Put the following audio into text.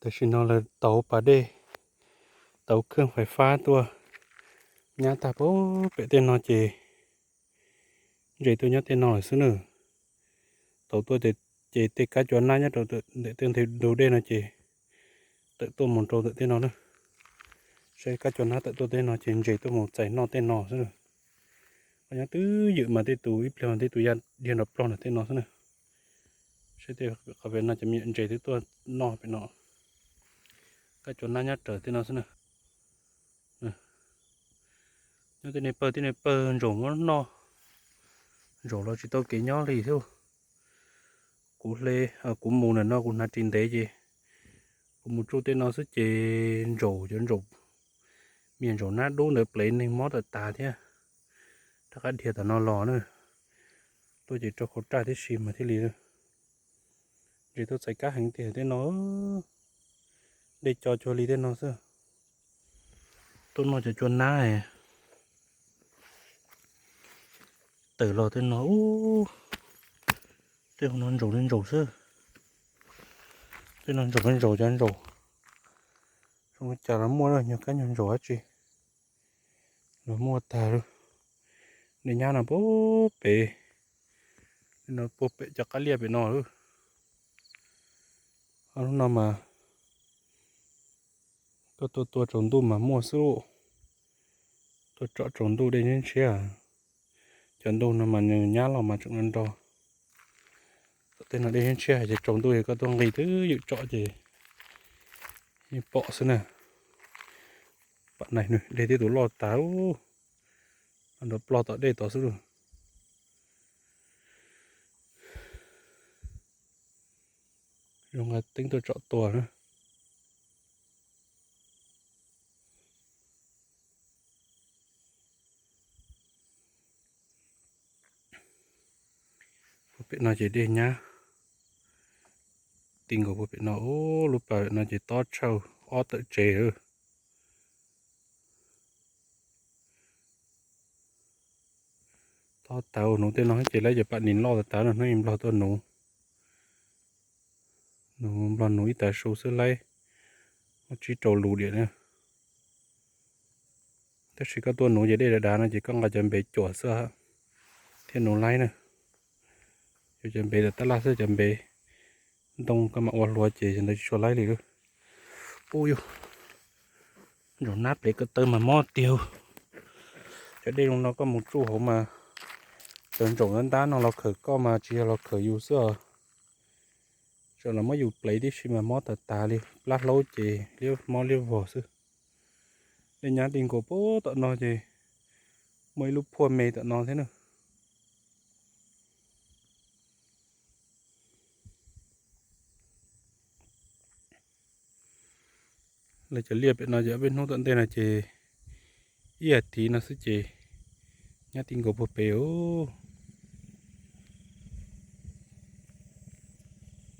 Tam sim no lawv tauv pas dej, tauv khej fais fab tuaj nyab tag pem tej no ces ntses tuaj nyob tej no lawm xwb na. Tauv tuaj ces tej kab cua nab nyob rau ntawm tej ntug dej no ces tawm tuaj mus rau ntawm tej no na. Saib kab cua nab tawm tuaj tej no ces ntses tuaj mus txais noj tej no xwb na. Qhov nyob twb ywm mas tej tus ib pliag tej tus ya dhia nrov plog ntawm tej no xwb na. Saib tej qhov pem no ces me nyuam ntses twb tuaj noj pem no. Kab cua nab nyob raws tej no xwb na. Nyob tej niag pawg tej niag pawg ntsaum muab noj, ntsaum los tsis tau kev nyob li thiab. Kuv hle, kuv mus ntawm no kuv hnav ris ntev ces kuv mus tsuj tej no xwb ces ntsaum cov ntsaum, me ntsaum nab dub ntawd plev neeg mob tawm tas thiab. Rov qab dhia tom no los na, tuaj ces rau khau raj tib si mas thiaj li. Ntses tuaj txais kab heev tiag tej no, dej co cuag li tej no xwb. Tuaj noj cov cua nab tawm los tej no. Tej no ntsaum li ntsaum xwb. Tej no ntsaum li ntsaum cov ntsaum. Zoo li cas los muaj nyuag kab nyuag ntsaum dab tsi los muaj tag lawm. Dej nyab no puag pem, no puag pem cov qab liaj pem no lawm. Lub no mas koj tuaj tua tsaus ntuj mas muaj xwb. Tuaj tsom tsaus ntuj dej ntshiab ntshiab. Cov ntug no mas nws nyab los mas tseem nrog nrog. Tom tej no dej ntshiab ntshiab ces tsaus ntuj ces koj tuaj nqis twb ywm tsom ces yeej pom xwb na. Pam nais nws dej twb tus loj tas ub, nrov plog tom dej tod xwb lauj. Zoo nqa teeb tuaj tsom tua na. Puag pem no ces dej nyab ti nkaus puag pem no, lub pas pem no ces tob tshaj ob tawm tsev lawm. Tob tas nuv tej no ces laib cov pam nis loj tas tas no hnub ib nplog tuaj nuv. Nuv nplog nuv ib tav su xwb laib muaj tsib rau lus diam na. Tab sis koj tuaj nuv ces dej dav dav no ces koj nqa cov npev cuam xwb thiaj nuv laib na. Yuav cov npev tab laj xwb, cov npev ntoo koj mam ua hluav ces cov ntawd tsis tshua laib li lawm. Ub yug, ntsaum nab plev ko taw mas mob tiag. Cov dej zoo no koj mus tsuj hauv mas cov ntsaum ntab ntab no los khawm koj mas tsis yog los khawm yus xwb os. Tseem los muab yus plev tib si mas mob tas tas li, plab hlaub ces liab mob liab vog xwb. Dej nyab ti nkaus puag tom no ces muaj ib lub phuaj me tom no thiab na. Lawv cov liaj pem no ces ob peb hnub tom ntej no ces ib yam thiv no xwb ces nyab ti nkaus puag pem os.